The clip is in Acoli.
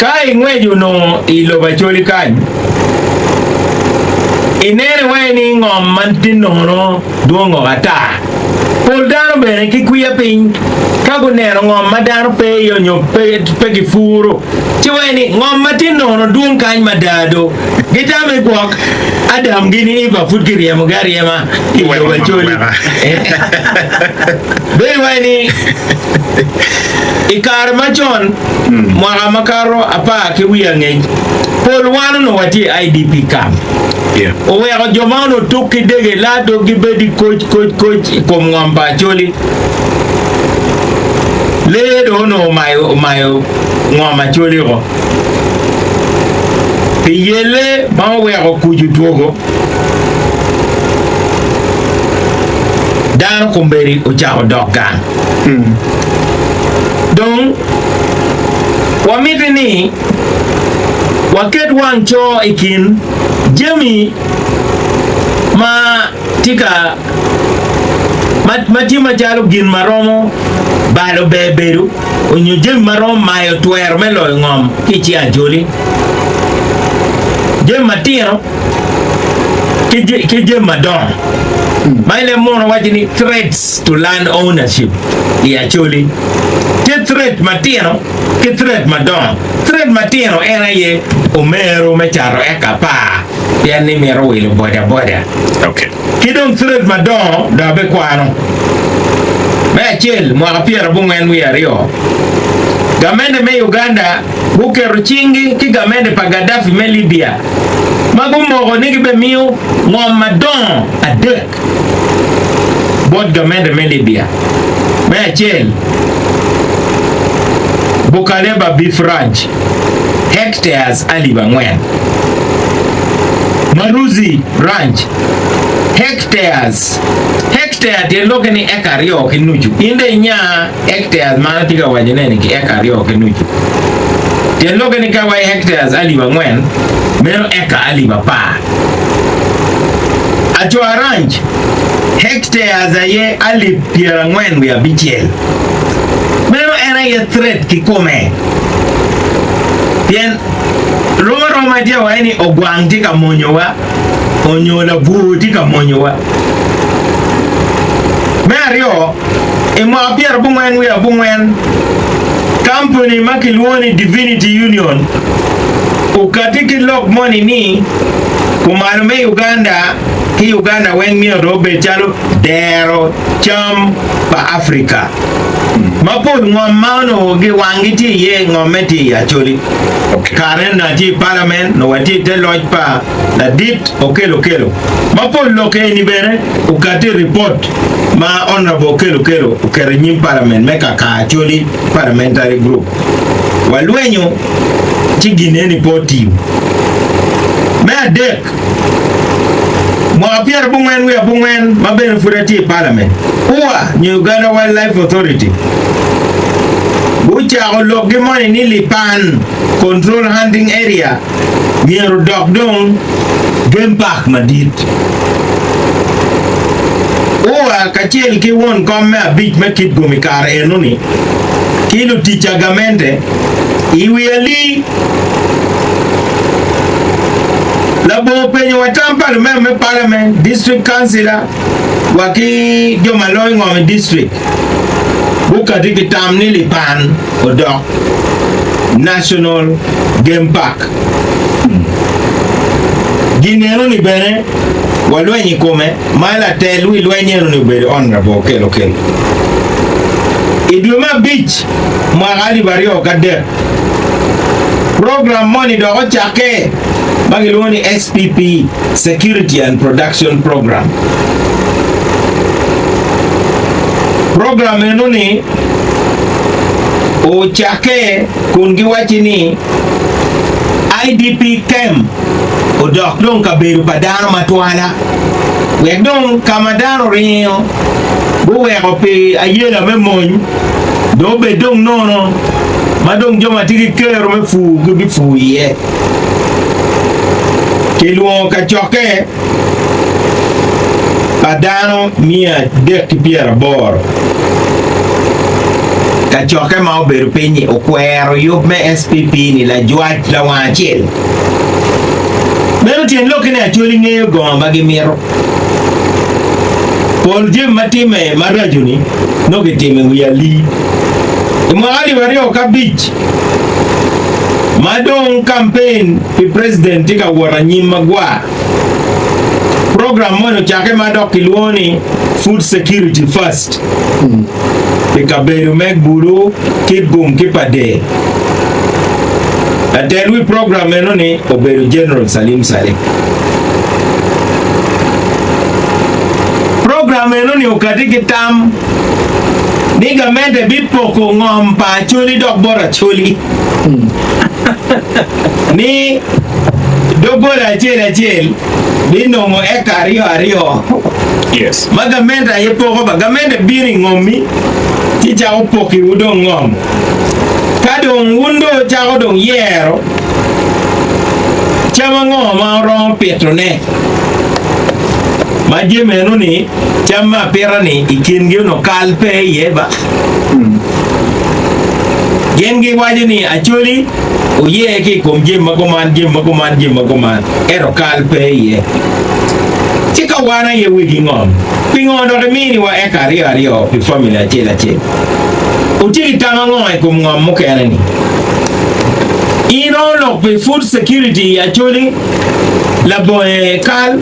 Ka ingweco onongo i lobo Acholi kany, ineno iwaci ni ngom ma tye nono dwongo ata. Pol dano bene gikwiya piny ka guneno ngom ma dano pe iye nyo pe gipuro, ci waci ni ngom ma tye nono dwong kany mada do. Gitamo ni gwok Adam gin Eva pud kiryemogi aryema i lobo Acholi. Bedo iwaci ni i kare macon, mwaka makato apar ki wiye angec, pol wan onongo watye i IDP camp. Oweko jo ma onongo tuk ki dege laa doggi bed koc koc koc i kom ngom pa Acholi. Lee dong onongo omayo omayo ngom Acholi oko. Pi yelle ma oweko kuc odwogo, dano kombeddi ocako dok gang. Dong wamiti ni waket wang co i kin jami ma tye ka ma tye macalo gin ma romo balo ber bedo onyo jami ma romo mayo twero me loyo ngom ki i cing Acholi, jami matino ki jami madongo ma i leb munu waco ni threats to land ownership i Acholi. Tye threat matino ki threat madongo. Threat matino en aye omero me cato eka apar pien ni mito wilo boda boda. Ki dong threat madongo dok abikwano. Me acel, mwaka pyerabongwen wiye aryo, gamente me Uganda guketo cinggi ki gamente pa Gaddafi me Libya ma gumoko ni gibimiyo ngom madongo adek bot gamente me Libya. Me acel, Bukaleba Beef Ranch, hectares 4,000. Maruzi Ranch, hectares, hectare tyen lokke ni eka aryo ki nucu. In dong inya hectares ma an atye ka wacone ni ki eka aryo ki nucu. Tyen lokke ni ka wa i hectares 4,000, meno eka 10,000. Acoa Ranch, hectares aye 49,000. Meno en aye threat kikome. Pien rom aroma tye waci ni ogwang tye ka monyowa onyo labwor tye ka monyowa. Me aryo, i mwaka pyerabongwen wiye abongwen, kampuni ma kilwongo ni Divinity Union okati ki lok moni ni kumalo me Uganda ki Uganda weng myero obed calo dero cam pa Afrika. Ma pol ngom ma onongo giwanggi tye iye ngomme tye i Acholi. Kare onongo atye i palament, onongo watye i te loc pa ladit Okello Okello. Ma pol lok eni bene okati i ripot ma Honourable Okello Okello oketo i nyim palament me kaka Acholi Parliamentary Group. Walwenyo ci gin eni pe otiyo. Me adek, Mwaka pyerabongwen wiye abongwen ma bene pud atye i palament, UWA nyo Uganda Wildlife Authority gucako lokgi moni ni Lipan Control Hunting Area myero odok dong game park madit. UWA kacel ki won kom me abic me Kitgum i kare enoni ki lutic a gamente i wi alii Labongo penyo wa tam pa lumema me palament, district councilor wa ki jo ma loyo ngom i district gukati ki tam ni Lipan odok National Game Park. Gin eno-ni bene walweny i kome ma latel wi lweny eno-ni obedo Honourable Okello Okello. I dwe me abic mwaka 2003, Program moni dok ocakke ma kilwongo ni SPP, Security and Production Program. Program meno-ni ocakke kun giwacci ni IDP camp odok dong kabedo pa dano matwala wek dong ka ma dano oringo guweko pi ayela me mony dong obed dong nono ma dong jo ma tye ki kero me pur gibipur iye. Kilwongo kacokke pa dano 380. Kacokke ma obedo piny-nyi okwero yub me SPP ni lajwac lawang acel. Meno tyen lokke ni Acholi ngeyo gongo ma gimito. Pol jami ma timme maraco-ni nongo kitimo i wi alii. I mwaka alip 2005, ma dong kampen pi preciden tye ka wot anyim magwar, program moni ocakke ma dok kilwongo ni Food Security First pi kabedo me Gulu, Kitgum ki Pader. Latel wi program meno-ni obedo General Salim Saleh. Program meno-ni okati ki tam ni gamente bipoko ngom pa Acholi dok bot Acholi ni doggola acel acel binongo eka aryo aryo Yes. ma gamente aye poko ba gamente bino i ngommi ci cako pokiwu dong ngom ka dong wun dong wucako dong yero cam ango ma wuromo pitone ma jami eno-ni cam me apita-ni i kingi onongo kal pe iye ba. Gin giwaco ni Acholi oye ki i kom jami ma kuman, jami ma kuman, jami ma kuman, ento kal pe iye. Ci ka wan aye wegi ngom, pingo dok iminiwa eka aryo aryo pi famili acel acel? Wutye ki tam ango i kom ngom mukene-ni? In romo lok pi food security i Acholi labonge kal?